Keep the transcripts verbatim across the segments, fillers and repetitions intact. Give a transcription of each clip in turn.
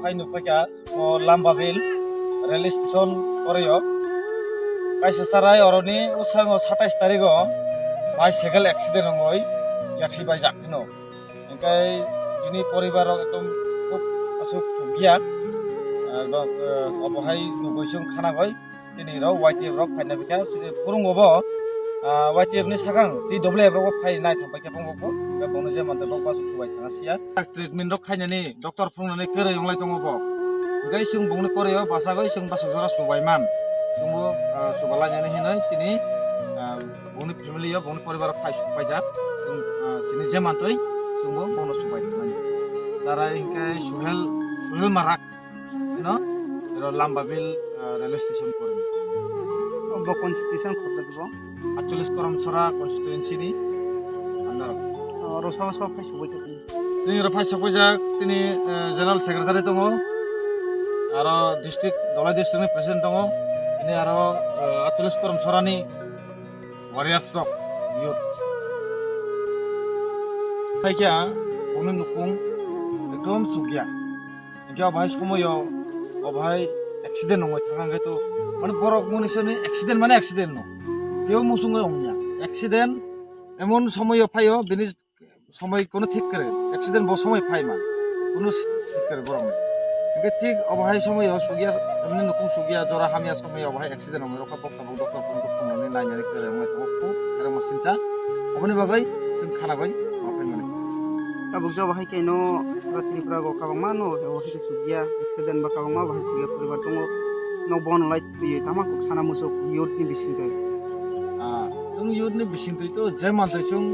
Phai nukphaikha o Lambabil rail station koreo. Kaisa charai oroni bwskango satais tarigo bicycle accident wngwi yathwi baijak phano. Hingke bini poribar rok ekdom khub aswk thungya. Obo hai nugwi chwng khanagwi. Tini rok Y T F rok phaina bikha, sini phurung obo, ah, Y T F ni sakang T W F rok phai nai thang paikha phung bokbo, hingke bono je mantoi bok basu thubai thang siya. Treatment rok khainani doctor phungnani kwrwi wnglai tongo bo. Hingke chwng bongni koreo bachagwi chwng basu jora subai man. Chwngbo, ah, subalai nani hinwi tini, ah, bongni family o bongni poribar o phai sok paijak. Chwng, ah, sini je mantoi chwngbo bono subai thang. Tarai hingke Suhel, Suhel Marak. No, ero Lambabil, ah, railway station kormo. Bo constitution khobjak bo? Atcholish Koramsora constituency ni under o. Oro sabo sabo phai sogwi tongwi. Chini oro phai sogwi jak tini, eh, general secretary tongo. Aro district, Dholai district ni president tongo. Ini aro, eh, Atcholish Koramsora ni warriors rok, youth. Phaikha, bongni nukung ekdom chukya. Hingke o bahai somoyo, o bahai accident wngwi thang hwnkhe to, mane borok mani sini accident mane accident no. Kebo muchungwi wngya. Accident emon somoyo phaio, bini somoi kono thik kre. Accident bo somoi phai man. Kono thik kre borok ni. Hingke thik o bahai somoyo sugya, emni nukung sugya, jora hamya somoyo o bahai accident wngwi rokha bokha bok doctor phone kok phone nani nainani kwrwi wngwi tongo kho, kwrwngma sincha. Oboni bagwi chwng khana bai ma phaimani. Tabuk jabo hai khe no sara Tripura go kabangma no, o hai khe sugya, accident ba kabangma bo hai sugya poribar tongo. No bono lai twi tama kok sana muso youth ni bising twi. Ah, chwng youth ni bising twi to je mantwi chwng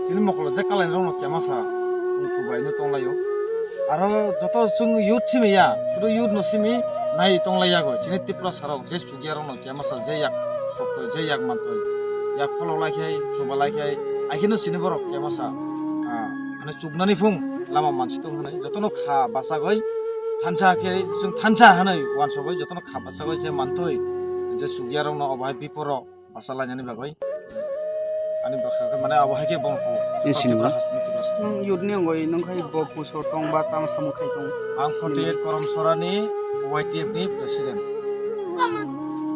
chini mokolo je kalai rok no kema sa chwng chubai no tong laio. Aro joto chwng youth simi ya, sudu youth no simi nai tong lai yago. Chini Tripura sarok je sugya rok no kema sa je yak sokto je yak mantoi yak pholok lai khai chuba lai khai ai kheno sini borok kema sa, ah, mane chuknani phung lama mansi tong hwnwi jotono kha bachagwi thansa khe chwng thansa hwnwi uansugwi jotono kha bachagwi je mantoi je sugya rokno obo hai biporo bacha lainani bagwi ani bwkha khe mane abo hai khe bono kho. Ni sinima? Tripura hasteni Tripura hasteni. Nwng youth ni wngwi nwng khai bo puso tong ba tang samung khai tong? Ang forty eight Koramsora ni Y T F ni president.